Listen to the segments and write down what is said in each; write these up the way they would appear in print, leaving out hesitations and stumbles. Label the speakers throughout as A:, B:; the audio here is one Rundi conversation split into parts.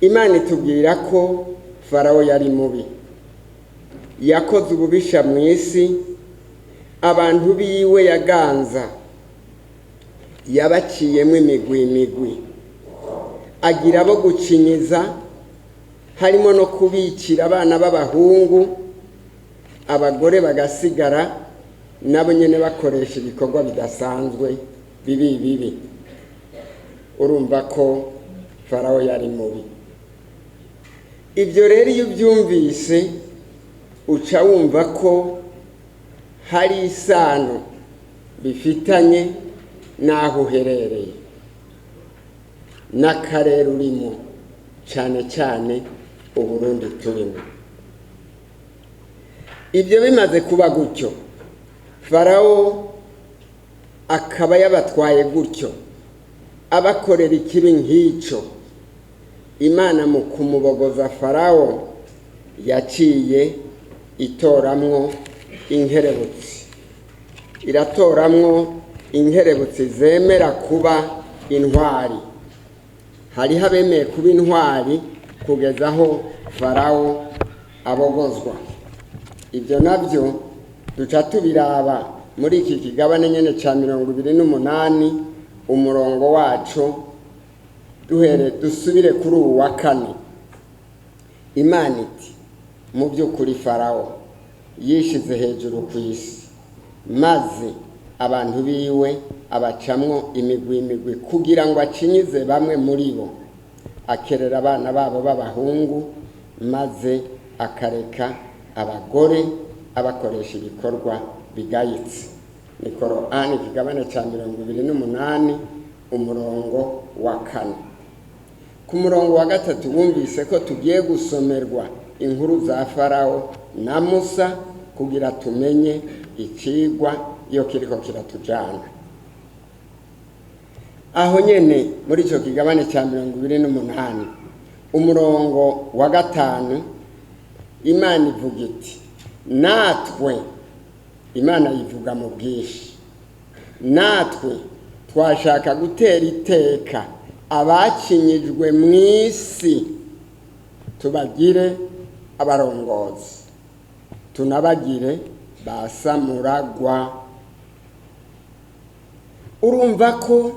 A: Imana itubwira ko Farawo yari mubi, yakoze ububisha mu isi, abantu biwe yaganza yabaciyemo imigwi imigwi, agira abo gucinyiza, harimo no kubikira abana b'abahungu, abagore bagasigara nabo nyine bakoresha ibikorwa bidasanzwe bibi bibi. Urumva ko Farawo yari mubi. Ibyo rero iyo ubyumvise uca wumva ko hari isano bifitanye n'aho uherereye n'akarere urimo, cyane cyane Uburundi turimo. Ibyo bimaze kuba gutyo, Farawo akaba yabatwaye gutyo, abakorera ikibi nk'icyo. Imana mu kumubogoza Farawo yaciye itoramwo inkerebutsi, iratoramwo inkerebutsi zemera kuba intwari. Hariho abemeye kuba intwari kugeza aho Farawo abogozwa. Ibyo nabyo duca tubiraba muri iki kigabane nyine cya 28, umurongo wacu duhere dusubire kuri ubu wa kane. Imana iti: mu by'ukuri Farawo yishize hejuru ku isi, maze abantu biwe abacamwo imigwi imigwi kugira ngo acinyize bamwe muri bo, akerera abana babo b'abahungu, maze akareka abagore abakoresha ibikorwa bigayitse. Ni Korani ikigabane cya 28, umurongo wa kane. Ku murongo wa gatatu wumvise ko tugiye gusomerwa inkuru za Farawo na Musa kugira tumenye ikigwa iyo kiriko kiratujana. Aho nyene muri ico kigabane cya 28, umurongo wa gatanu, Imana ivuga iti: natwe, Imana yivuga mu bwinshi, natwe twashaka gutera iteka abacinyijwe mu isi, tubagire abarongozi, tunabagire basamuragwa. Urumva ko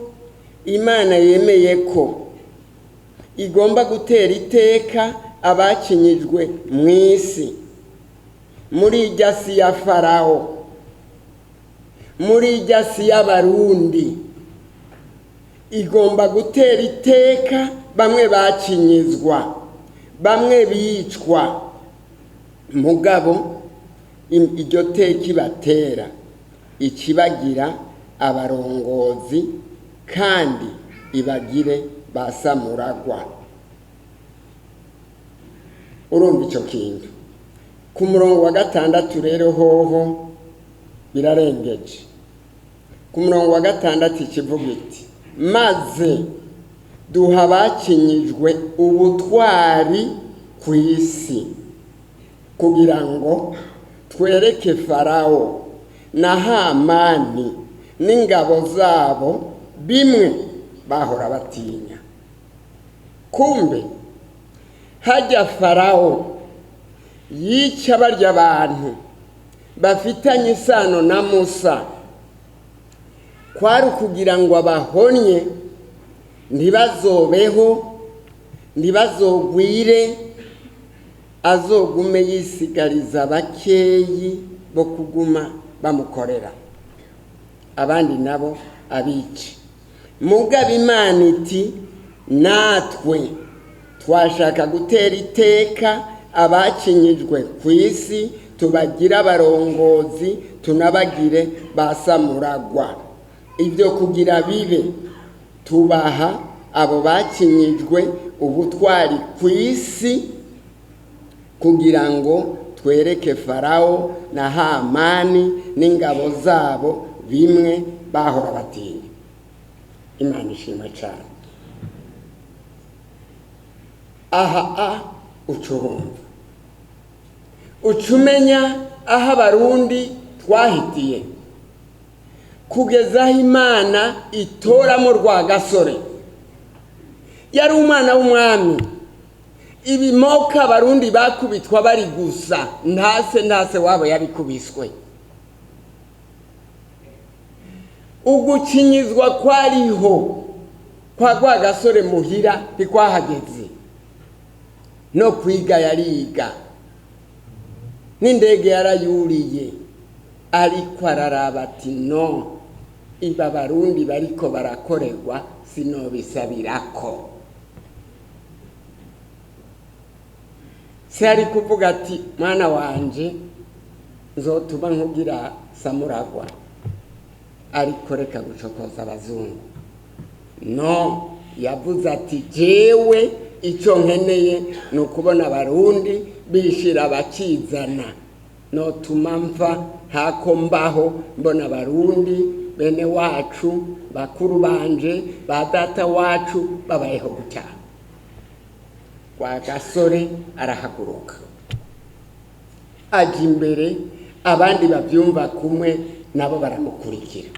A: Imana yemeye ko igomba gutera iteka abacinyijwe mu isi, muri irya si ya Farawo, muri irya si y'Abarundi, igomba gutera iteka bamwe bacinyizwa, bamwe bicwa, mugabo iryo teka ibatera ikibagira abarongozi kandi ibagire basamuragwa. Urumva icyo kintu. Ku murongo wa gatandatu rero hoho birarengeje. Ku murongo wa gatandatu ikivuga iti: maze duha abakinyijwe ubutwari ku isi kugira ngo twereke Farawo na Hamani n'ingabo zabo bimwe bahora batinya. Kumbe hajya Farawo yica barya abantu bafitanye isano na Musa, kwari ukugira ngo abahonye, ntibazobeho, ntibazogwire, azogume yisigariza bakeyi bo kuguma bamukorera, abandi nabo abice. Mugabo Imana iti: natwe twashaka gutera iteka abakinyijwe ku isi, tubagire abarongozi, tunabagire basamuragwa. Ibyo kugira bibe, tubaha abo bakinyijwe ubutwari ku isi kugira ngo twereke Farawo na Hamani n'ingabo zabo bimwe bahora batinya. Imana ishimwe cyane. Aha a ucurumva ucumenya aho Abarundi twahitiye kugeza aho Imana itoramo Rwagasore. Yari umwana w'umwami. Ibimoka Abarundi bakubitwa bari gusa, ntase ntase wabo yabikubiswe. Ugukinyizwa kwariho kwa Rwagasore muhira ntikwahageze, no kwiga yariga, n'indege yarayuriye, ariko araraba ati no, iba Abarundi bariko barakorerwa sinobisabirako. Se ari kuvuga ati mwana wanje nzotuma nkugira samuragwa, ariko reka gucokoza abazungu. No, yavuze ati jewe icyo nkeneye ni ukubona Abarundi bishira bakizana, notuma mva ntako mbaho mbona Abarundi bene wacu bakuru banje ba data wacu babayeho gutya. Rwagasore arahaguruka aja imbere, abandi bavyumva kumwe nabo baramukurikira.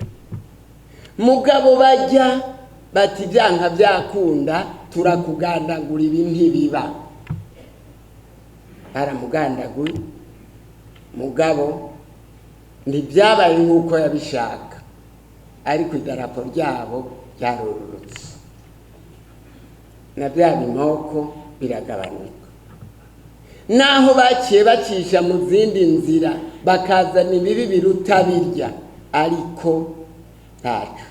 A: Mugabo bajya bati byanka byakunda turakugandagura ibi ntibiba. Baramugandaguye, mugabo ntibyabaye nk'uko yabishaka, ariko idarapo ryabo ryarororotse na bya bimoko biragabanuka. Naho baciye bacisha mu zindi nzira bakazana ibibi biruta birya, ariko ntaco,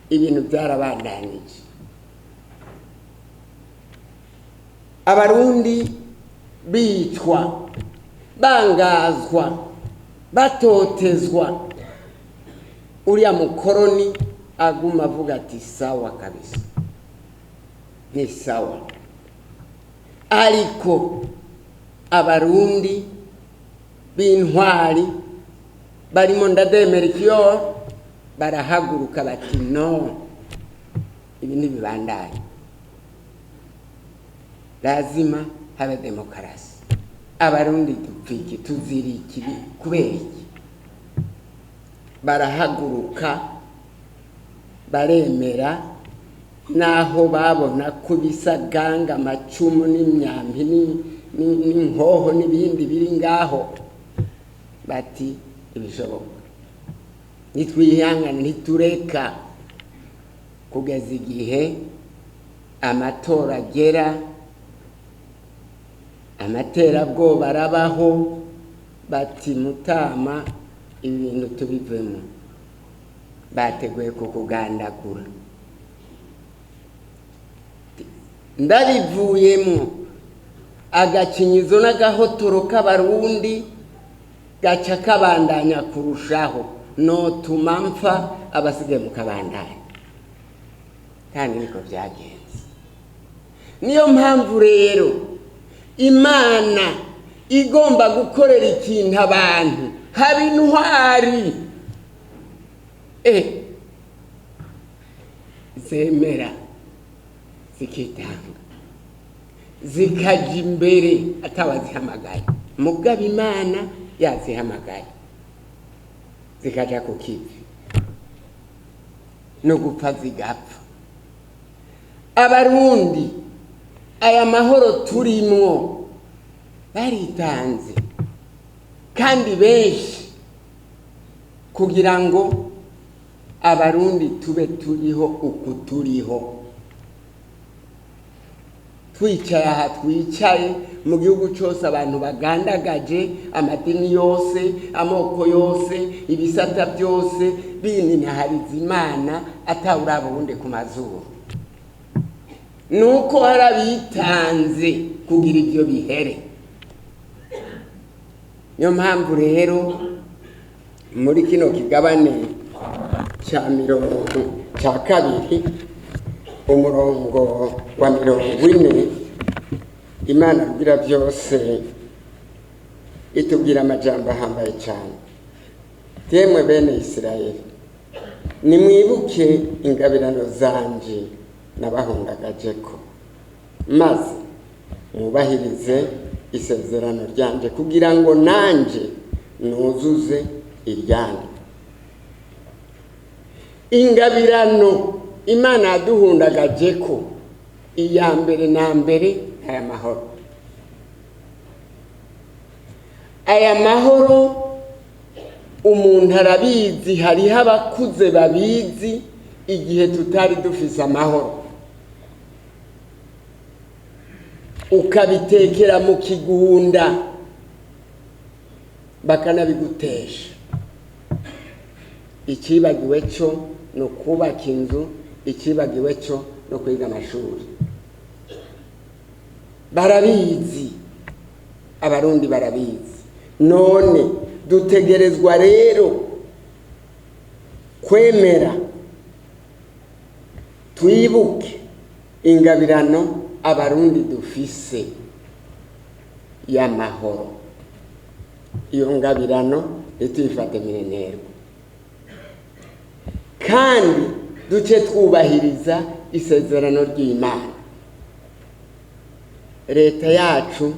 A: ibintu byarabandanije. Abarundi bicwa, bangazwa, batotezwa, uriya mukoroni aguma avuga ati sawa kabisa, ni sawa. Ariko Abarundi b'intwari barimo Ndadaye Melchior barahaguruka bati no, ibi ntibibandanye, lazima habe demokarasi. Abarundi dupfiki tuzira iki kubera iki? Barahaguruka baremera, naho babona ko bisaganga amacumu n'imyambi n'inkoho n'ibindi biri ngaho, bati ibishoboka nitwihangana ntitureka kugeza igihe amatora agera, amaterabwoba arabaho, bati mutama ibi bintu tubivemo, bateguye kukugandagura. Ndabivuyemo agakinyizo n'agahotoro k'Abarundi gaca kabandanya kurushaho, notuma mpfa abasigaye mukabandanya. Kandi niko byagenze. Niyo mpamvu rero Imana igomba gukorera ikintu abantu, haba intwari zemera zikitanga zikaja imbere atawazihamagaye, mugabo Imana yazihamagaye zikaja ku kivi no gupfa zigapfa. Abarundi aya mahoro turimwo baritanze kandi benshi kugira ngo Abarundi tube turiho uku turiho, twicaye aha twicaye mu gihugu cyose, abantu bagandagaje amadini yose, amoko yose, ibisata byose, bininahariza Imana atawuraba uwundi ku mazuru. Nuko harabitanze kugira ibyo bihere. Niyo mpamvu rero muri kino kigabane cya mirongo cya kabiri umurongo wa 40, Imana rugira byose itubwira amajambo ahambaye cyane. Yemwe bene Isirayeli, nimwibuke ingabirano zanje nabahundagajeko, maze mwubahirize isezerano ryanje kugira ngo nanje nuzuze iryanyu. Ingabirano Imana yaduhundagajeko Iya mbere na mbere, aya mahoro, aya mahoro umuntu arabizi. Hariho abakuze babizi igihe tutari dufise amahoro, ukabitekera mu kigunda bakanabigutesha. Ikibagiwe cyo ni ukubaka inzu, ikibagiwe cyo no kwiga amashuri. Barabizi, Abarundi barabizi. None dutegerezwa rero kwemera, twibuke ingabirano Abarundi dufise y'amahoro. Iyo ngabirano ntituyifate minenterwa, kandi duce twubahiriza isezerano ry'Imana. Leta yacu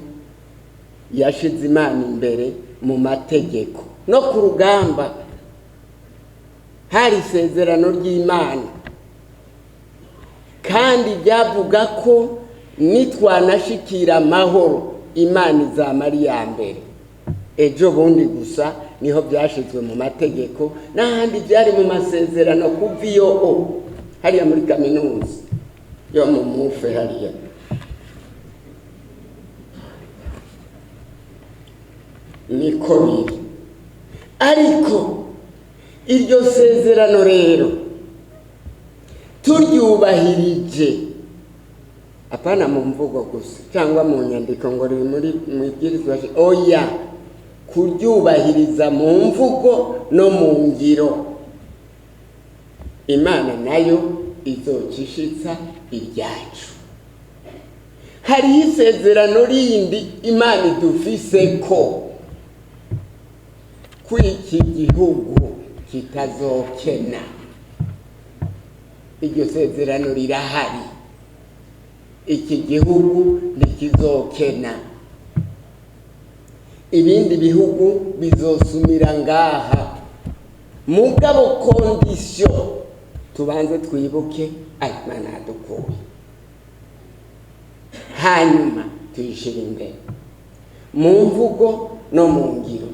A: yashize Imana imbere mu mategeko no ku rugamba. Hari isezerano ry'Imana, kandi ryavuga ko nitwanashikira amahoro, Imana izama ari iya mbere. Ejo bundi gusa niho byashyizwe mu mategeko, n'ahandi byari mu masezerano kuva iyo o hariya muri kaminuza yo mu mufe hariya. Niko biri. Ariko iryo sezerano rero turyubahirije, apana mu mvugo gusa cyangwa mu nyandiko ngo riri muri mu ibwirizwa, oya, kuryubahiriza mu mvugo no mu ngiro, Imana nayo izocishitsa iryacu. Hariho isezerano rindi Imana idufise ko kw'iki gihugu kitazokena. Iryo sezerano rirahari, iki gihugu ntikizokena. Ibindi bihugu bizosumira ngaha, mugabo condition tubanze twibuke ayo Imana yadukuye, hanyuma tuyishire imbere mu mvugo no mu ngiro.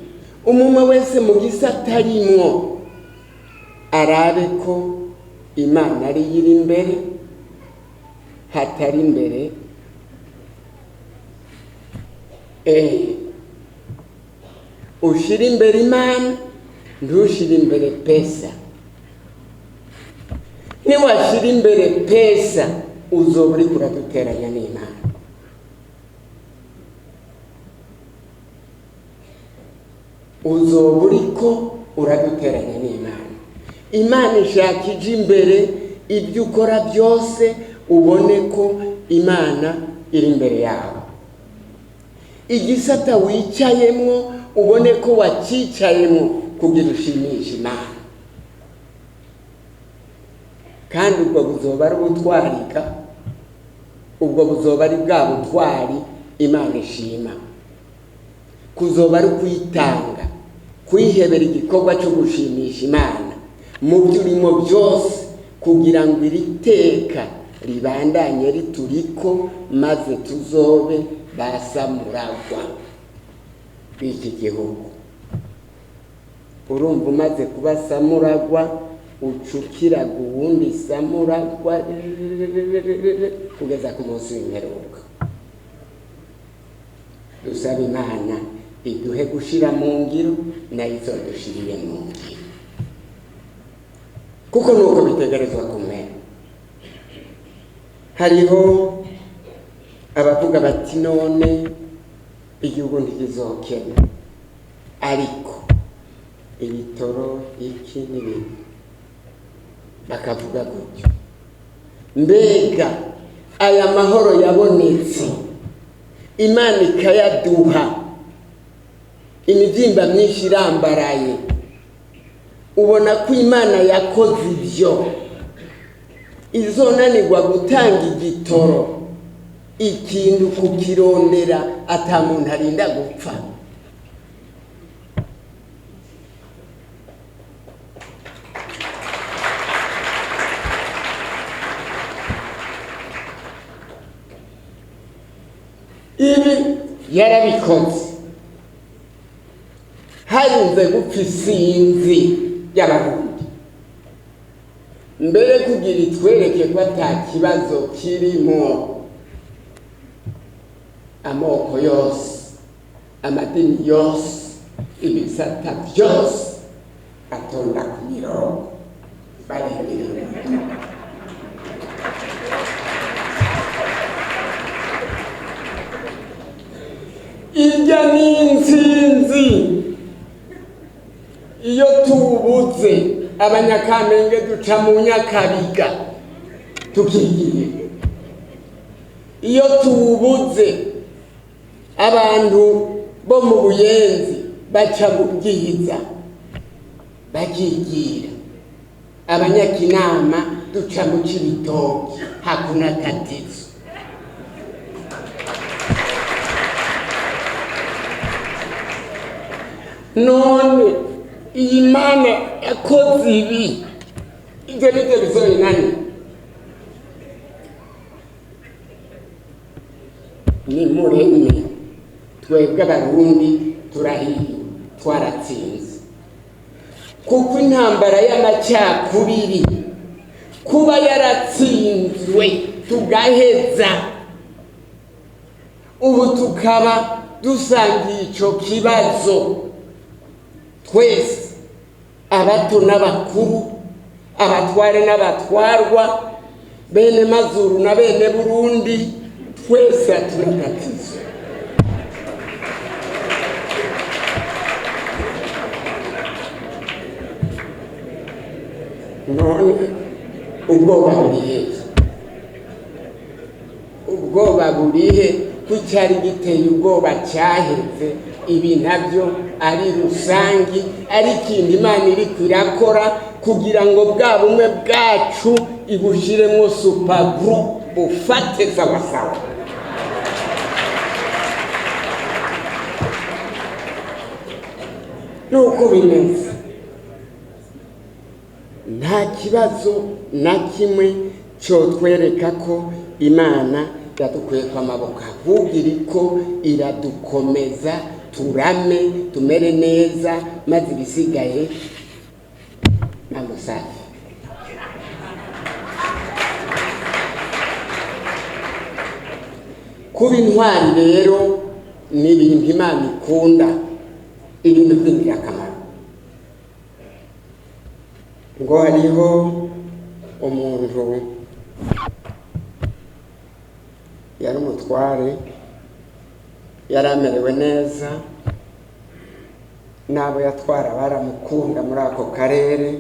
A: Umumwe wese mu gisata arimwo arabe ko Imana ariyo iri imbere, hatari imbere ushira imbere Imana, ntushire imbere pesa. Niwashira imbere pesa, uzoba uriko uraduteranya n'Imana. Uzoba uriko uraduteranya n'Imana. Imana ishaka ije imbere, ibyo ukora byose ubone ko Imana iri imbere yawe. Igisata wicayemwo ubone ko wacicayemwo kugira ushimishe Imana. Kandi ubwo buzoba ari ubutwarika, ubwo buzoba ari bwa butwari Imana ishima. Kuzoba ari kwitanga, kwihebera igikorwa cyo gushimisha Imana mu byo urimo byose, kugira ngo iri teka ribandanye rituriko, maze tuzobe basamuragwa b'iki gihugu. Urumva umaze kuba samuragwa, ucukiraga uwundi samuragwa kugeza ku munsi w'imperuka. Dusaba Imana iduhe gushira mu ngiro, nayo izodushirire mu ngiro, kuko nuko bitegerezwa kumera. Hariho abavuga bati none igihugu ntikizokena, ariko ibitoro iki n'ibindi, bakavuga gutyo. Mbega aya mahoro yabonetse, Imana ikayaduha, imibyimba myinshi irambaraye, ubona ko Imana yakoze ibyo, izonanirwa gutanga igitoro, ikintu kukirondera ata muntu arinda gupfa? Ibi yarabikoze harinze gupfa isinzi ry'Abarundi. Mbere kugira itwereke ko ata kibazo kirimo, amoko yose, amadini yose, ibisata byose atonda ku mirongo barindiriye. Irya ni intsinzi. Iyo tubuze Abanyakamenge duca mu Nyakabiga tukigiye. Iyo tubuze abantu bo mu Buyenzi baca mu Bwiza bakigira. Abanyakinama duca mu Cibitoki, hakuna tatizo. None iyi Mana yakoze ibi, ibyo nibyo bizoyinani. Nimureme twebwe Abarundi turahiye, twaratsinze, kuko intambara y'amacakubiri kuba yaratsinzwe tugaheza, ubu tukaba dusangiye ico kibazo twese, abato n'abakuru, abatware n'abatwarwa, bene Mazuru na bene Burundi, twese turakatizwa. None ubwoba burihe? Ubwoba burihe? Ko cyari giteye ubwoba cyaheze. Ibi nabyo ari rusangi, ari ikintu Imana iri kwirakora kugira ngo bwa bumwe bwacu ibushiremo supaguru bufate sawasawa. Nuko bimeze, nta kibazo na kimwe cyotwereka ko Imana yadukuye kwa maboko, ahubwo iriko iradukomeza turame tumere neza, maze ibisigaye namusafi. Kuba intwari rero ni ibintu Imana ikunda, ibintu by'ingirakamaro. Ngo hariho umuntu yari umutware, yari amerewe neza, n'abo yatwara baramukunda muri ako karere,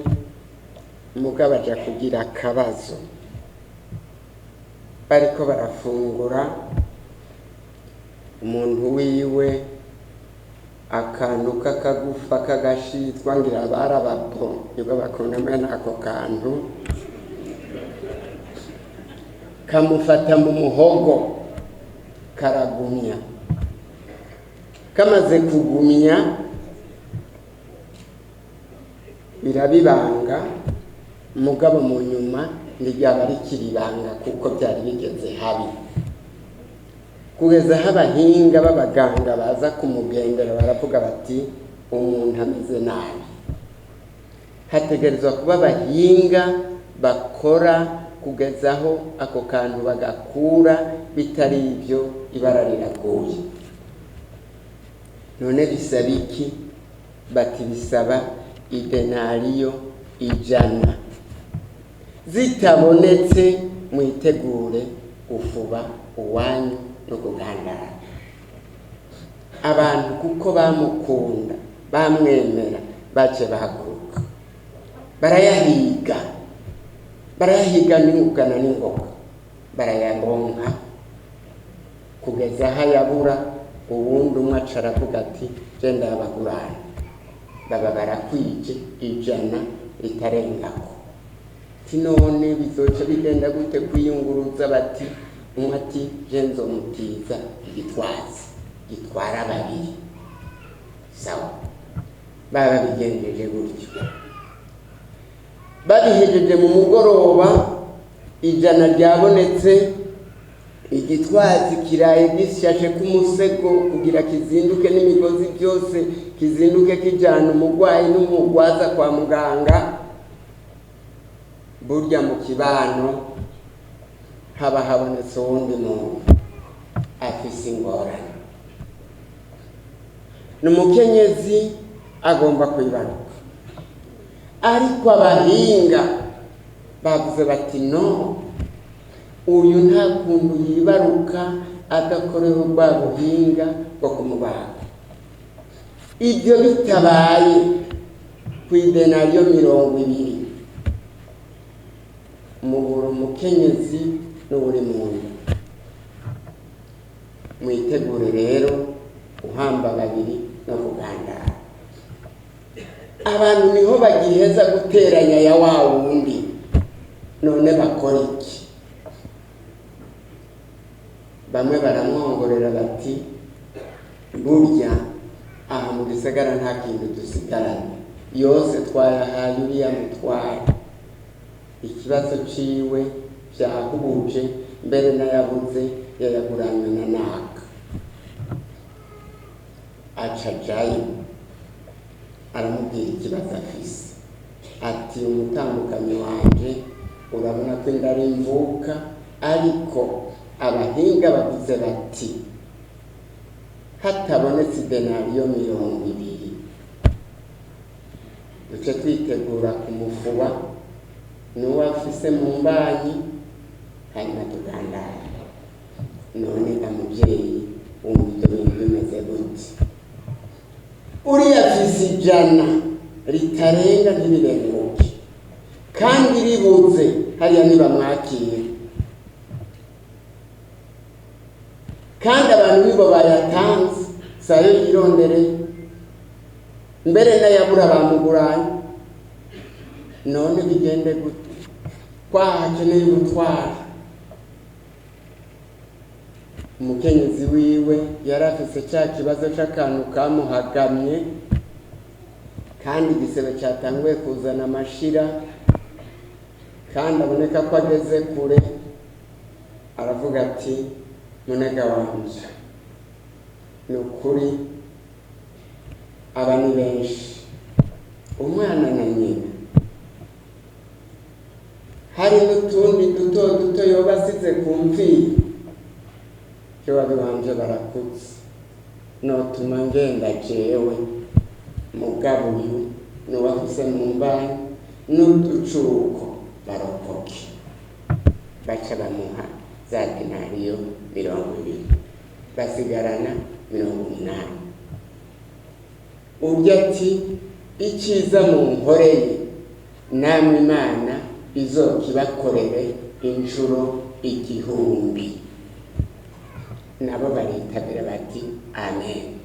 A: mugabo aja kugira akabazo. Bariko barafungura, umuntu wiwe akantu k'akagufa k'agashitwa, ngira barabapo nibwo bakunda mwene ako kantu, kamufata mu muhogo karagumya. Kamaze kugumya birabibanga, mugabo mu nyuma ntiryaba rikiri ibanga kuko byari bigeze habi. Kugeza aho abahinga b'abaganga baza kumugendera baravuga bati umuntu ameze nabi, hategerezwa kuba abahinga bakora kugeza aho ako kantu bagakura, bitari ibyo ibara riraguye. None bisaba iki? Bati bisaba idenariyo 100, zitabonetse mwitegure gufuba uwanyu no kugandara. Abantu kuko bamukunda bamwemera bace bahaguruka barayahiga, barayahiga n'ingugana n'ingoga, barayaronka kugeza aho ayabura. Uwundi umwe aca aravuga ati genda yabagurana, baba barakwije 100 ritarengako. Ati none bizoca bigenda gute kwiyunguruza? Bati umwe ati je nzomutiza igitwazi gitwara babiri. Sawa, baba bigenjeje gutyo. Babihejeje mu mugoroba, 100 ryabonetse, Igitwazi kiraye gishashe k'umusego kugira kizinduke n'imigozi byose, kizinduke kijana umurwayi n'umugwaza kwa muganga. Burya mu kibano haba habonetse uwundi muntu afise ingorane, ni umukenyezi agomba kwibaruka, ariko abahinga bavuze bati no, uyu nta kuntu yibaruka adakorewe rwa buhinga bwo kumubaga. Ibyo bitabaye ku idenariyo 20 mubura umukenyezi n'uri mu nda. Mwitegure rero uhamba babiri no kugandara. Abantu niho bagiheza guteranya ya wa wundi, none bakora iki? Bamwe baramwongorera bati burya aha mu gisagara nta kintu dusigaranye, yose twayahaye uriya mutware, ikibazo ciwe vyahubuje, mbere n'ayabuze yayaguranywe na naka. Aca ajayo aramubwira ikibazo afise, ati umutambukanyi wanje urabona ko inda ari imvuka, ariko abahinga bavuze bati hatabonetse idenariyo 20 duce twitegura kumufuba n'uwo afise mu mbanyi, hanyuma tugandara. None ga muvyeyi, wumva ivyo bintu bimeze gute? Uriya afise 100 ritarenga ntibirenguke, kandi ribuze hariya ntibamwakira, kandi abantu nibo bayatanze, sayo yirondereye, mbere n'ayabura bamuguranye. None bigende gute? Kwahakeneye ubutwari. Umukenyezi wiwe yari afise ca kibazo c'akantu kamuhagamye, kandi igisebe cyatanguye kuzana amashira, kandi aboneka ko ageze kure. Aravuga ati munega wanje, ni ukuri aba ni benshi, umwana na nyina, hari n'utundi duto duto yoba asize ku mfizi, cyo babibanje barakutse, notuma ngenda jewe, mugabo uyu nuwafise mu mbanyi n'uducuko barokoke. Baca bamuha za denariyo 20, basigarana 80. Urya ati icyiza munkoreye namwe Imana izokibakorere inshuro 1000. Nabo baritabira bati amen.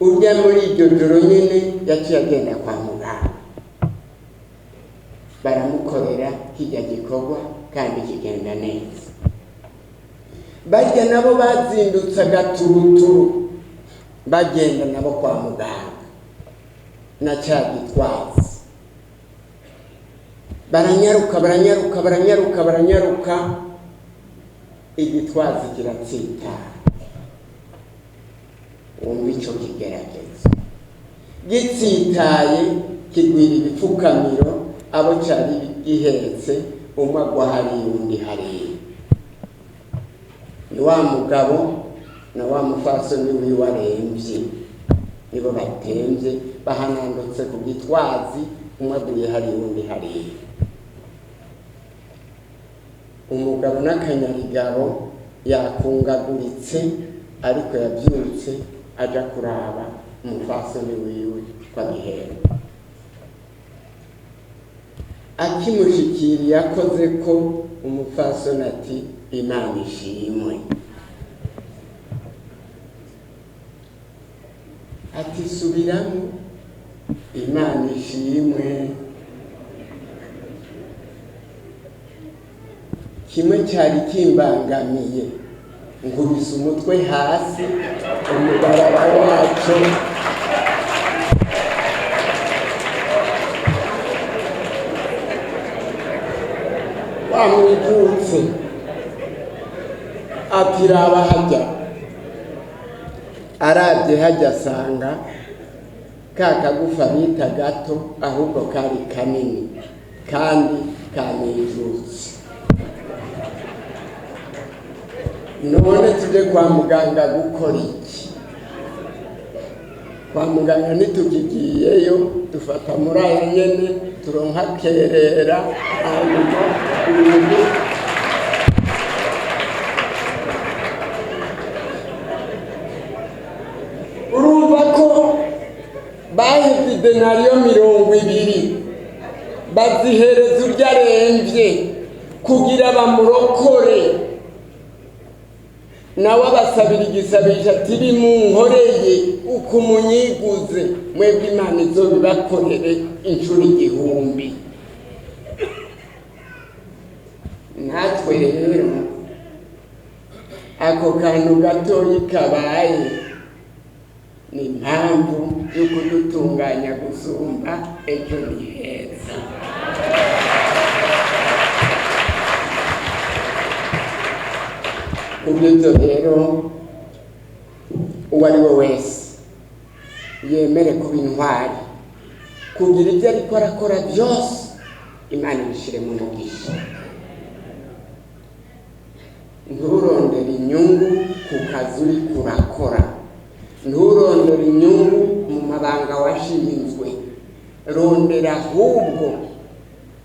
A: Urya muri iryo joro nyene yaciye agenda kwa muganga, baramukorera kijya gikorwa kandi kigenda neza. Barya nabo bazindutse agaturuturu bagenda nabo kwa muganga na ca gitwazi, baranyaruka baranyaruka baranyaruka baranyaruka, igitwazi kiratsitara. Wumva ico kigeragezo gitsitaye, kigwira ibipfukamiro abo cari gihetse, umwe agwa hariya undi hariya. Ni wa mugabo na wa mufasoni wiwe aremvye, nibo batemvye bahanandutse ku gitwazi, umwe aguye hariya undi hariya. Umugabo n'akanyarigabo yakungaguritse, ariko yavyutse aja kuraba umufasoni wiwe kwa gihembe. Akimushikiriye akoze ko umufasoni ati Imana ishimwe. Ati subiramo, Imana ishimwe. Kimwe cyari kimbangamiye, nkubise umutwe hasi umubaraba wacu. Wamwijutse. Ati raba hajya. Arabye hajya asanga ka kagufa bita gato ahubwo kari kanini kandi kanijutse. None tuje kwa muganga gukora iki? Kwa muganga ntitukigiyeyo, dufata muri aya nyene turonka kerera, hanyuma ibintu. Urumva ko bahevye idenariyo 20 bazihereza urya aremvye kugira bamurokore, nawe abasabira igisabisho ati bimunkoreye uko munyiguze mwebwe Imana izobibakorere inshuro 1000. Natwe rero ako kantu gatoyi kabaye ni impamvu yo kudutunganya gusumba ejo ni heza. Kubw'ibyo rero uwo ari we wese yemere kuba intwari, kugira ibyo ariko arakora byose Imana ibishiremo umugisha. Nturondere inyungu ku kazi uriko urakora, nturondere inyungu mu mabanga washinzwe, rondera ahubwo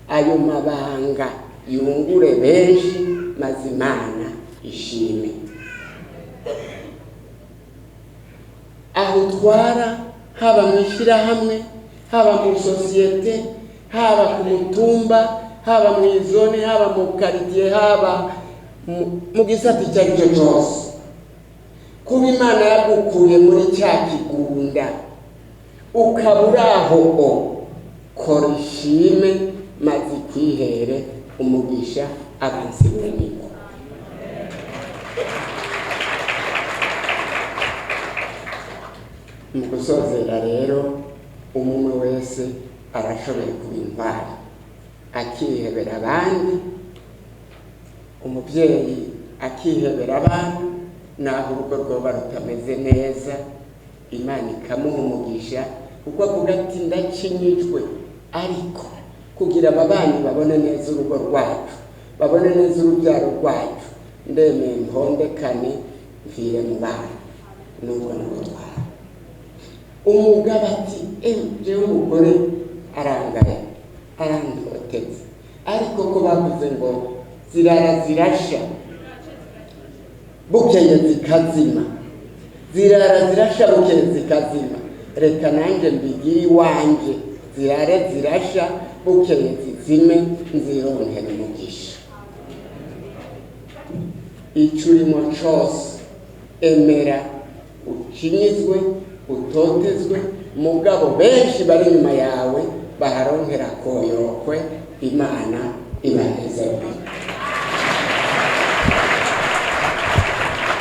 A: ayo mabanga yungure benshi maze Imana ishime. Aho utwara haba mu ishyirahamwe, haba mu sosiyete, haba ku mutumba, haba mu izone, haba mu karitsiye, haba mu gisata icyo ari cyo cyose, kuba Imana yagukuye muri cya kigunda ukaba uri aho, kora ishime maze ikwihere umugisha abansi b'umwiko. Mu gusozera rero umwe wese arashoboye kuba intwari akihebera abandi, umubyeyi akihebera abana, naho urugo rwoba rutameze neza Imana ikamuha umugisha, kuko avuga ati ndakinyijwe, ariko kugira ababanyi babone neza urugo rwacu, babone neza urubyaro rwacu, ndemeye mpondekane mvire mu bana nubwo nubutwara. Umugabo ati jewe umugore arangaye arantoteza, ariko ko bavuze ngo zirara zirasha bukeye zikazima, zirara zirasha bukeye zikazima, reka nanjye mbigire iwanje zirare zirasha bukeye zizime nzironkere umugisha. Icyo urimo cose emera ukinyizwe utotezwe, mugabo benshi bari inyuma yawe baharonkera koyokwe, Imana ibaheze.